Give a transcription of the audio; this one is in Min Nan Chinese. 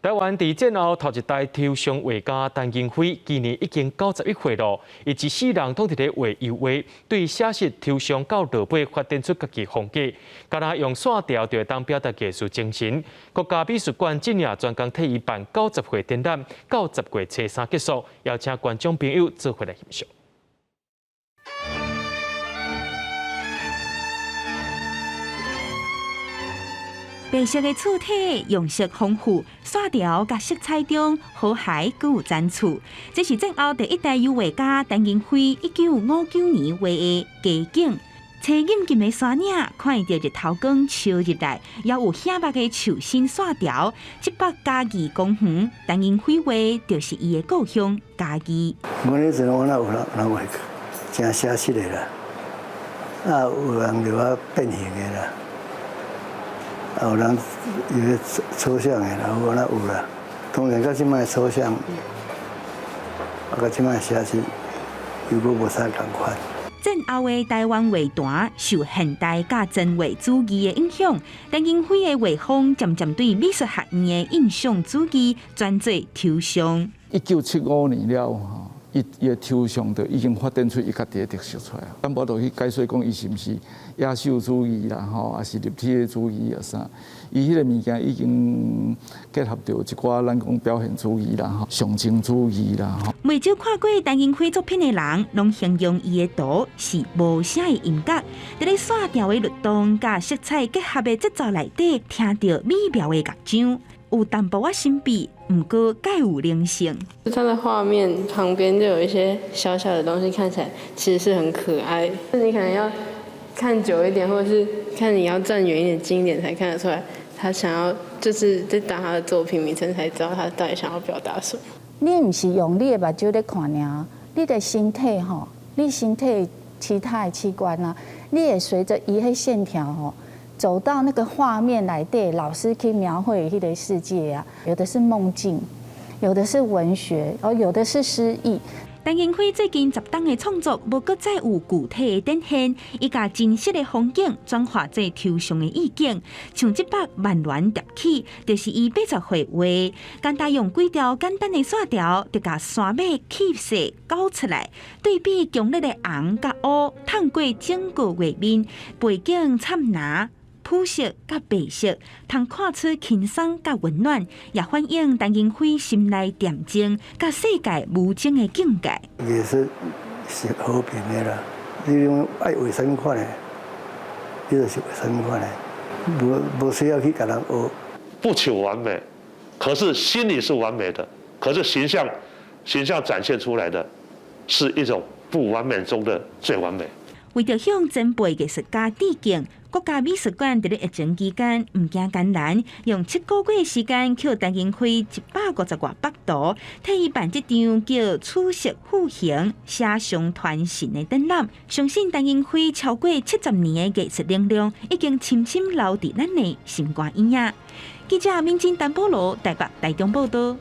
台灣佇戰後頭一代抽象畫家陳銀輝，今年已經91歲囉。伊一世人攏佇咧畫油畫，對寫實抽象到落尾發展出家己風格，敢若用線條就會當表達藝術精神。國家美術館這領專工替伊辦九十歲展覽，到10月初三結束，邀請觀眾朋友做伙來欣賞。白色的主體，用色豐富，線條佮色彩中和諧閣有層次。這是戰後第一代油畫家陳銀輝1959年畫的街景。青金金的山嶺，看著日頭光照入來，猶有顯目的樹身線條。這幅嘉義公園，陳銀輝畫就是伊的故鄉嘉義。我彼陣我哪有人畫誠寫實的啦，啊有人就較變形的啦。啊，有人有咧抽象的啦，有哪有啦。當然，佮這擺抽象，啊，佮這擺寫實，又閣無啥仝款。戰後的台灣畫壇受現代佮前衛主義的影響，陳銀輝的畫風漸漸對美術學院的印象主義轉做抽象。1975年了後，伊伊的抽象就已經發展出伊家己的特色出來。咱無法度去解說講伊是毋是野獸主義啦，吼，抑是立體的主義啊啥。伊彼个物件已經結合著一寡咱講表現主義啦，吼，象徵主義啦，吼。袂少看過陳銀輝作品的人，攏形容伊的圖是無聲的音樂，佇咧線條的律動佮色彩結合的節奏內底，聽著美妙的樂章，有淡薄仔神秘，毋過蓋有靈性。它的畫面旁邊就有一些小小的東西，看起來其實是很可愛。你可能要看久一點，或者是看你要站遠一點、近一點，才看得出來。他想要就是在打他的作品名稱，才知道他到底想要表達什麼。你毋是用你的目睭咧看爾，你的身體吼，你身體其他的器官啊，你會隨著伊彼線條吼，走到那個畫面內底，老師去描繪彼個世界啊，有的是夢境，有的是文學，哦，有的是詩意。陳銀輝最近10冬的創作，無閣再有具體的展現，伊共真實的風景轉化做抽象的意境，像這幅萬巒疊起，就是伊80歲畫，簡單用幾條簡單的線條，就共山脈氣勢勾出來，對比強烈的紅佮烏，透過整個畫面背景摻藍。膚色佮白色，通看出輕鬆佮溫暖，也反映陳銀輝心內恬靜佮世界無情的境界。藝術是和平的啦，你講愛畫啥物款的，你就是畫啥物款的，無需要去共人學。不求完美，可是心裡是完美的，可是形象展現出來的，是一種不完美中的最完美。為著向前輩藝術家致敬，國家美術館佇咧疫情期間毋驚艱難，用7個月時間，抾陳銀輝150外幅圖，替伊辦這場叫《取色賦形寫象傳神》的展覽。相信陳銀輝超過70年的藝術能量，已經深深留佇咱的心肝耳仔。記者明金丹波羅台北、台中報道。